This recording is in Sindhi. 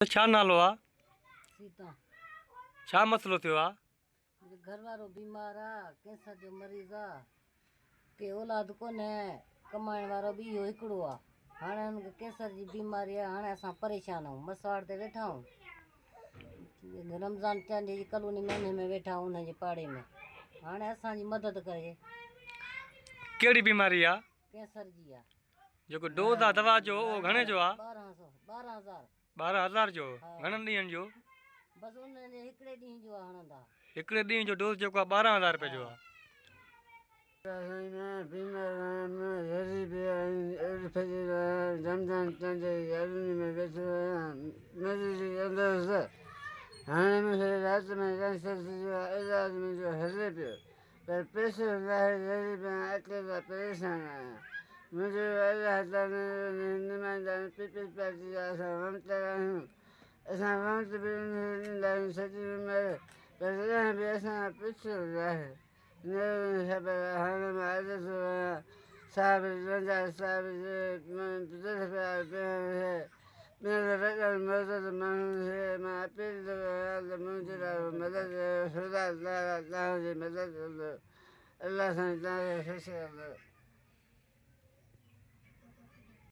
ڇا نالو آ؟ سيتا. ڇا مسئلو ٿيو آ؟ منهنجو گهر وارو بيمار آ، ڪينسر جو مريض آ، ڪي اولاد ڪونهي، ڪمائڻ وارو به اهو هڪڙو آ. هاڻي هن کي ڪينسر جي بيماري آ، هاڻي اسان پريشان آهيون، مسواڙ تي ويٺا آهيون. رمضان چانڊيي جي ڪالوني ۾ انهي ۾ ويٺا آهيون، انهي جي پاڙي ۾. هاڻي اسان جي مدد ڪري. ڪهڙي بيماري آ؟ ڪينسر جي آ. جيڪو ڊوز آ دوا جو اهو گهڻي جو آ؟ ٻارهن سو، ٻارهن هزار. 12 هزار جو گهڻن ڏينهن جو؟ بس انهن جي هڪڙي ڏينهن جو آ هڻندا. هڪڙي ڏينهن جو ڊوز جيڪو آ 12 هزار رپئي جو آ. سائين مان بيمار آهيان مان غريب آهيان اهڙي فقير آهيان رمضان چانڊيي جي ڪالوني ۾ ويٺو آهيان مزدوري ڪندو هوس هاڻي مون کي رات ۾ ڪينسر ٿي ويو آهي علاج منهنجو هلي پيو پر پئسو ناهي غريب آهيان اڪيلا پريشان آهيان منهنجو الله تعالي جو نمائندا آهن پيپلز پارٽي جا اسان ومتر آهيون اسان ووٽ به انهن کي ڏيندا آهيون سڄي عمر پر ڪڏهن به اسان کان پڇيو ناهي نه خبر آهي هاڻي مان عادت آهيان صاحب رنجا صاحب جي طرف ٻين مدد ماڻهن کي مان اپيل ٿو ڪريان ته منهنجي لاء مدد ڪيو خدا تعاليٰ توهان جي مدد ڪندو الله سائين توهان کي خوش ڪندو.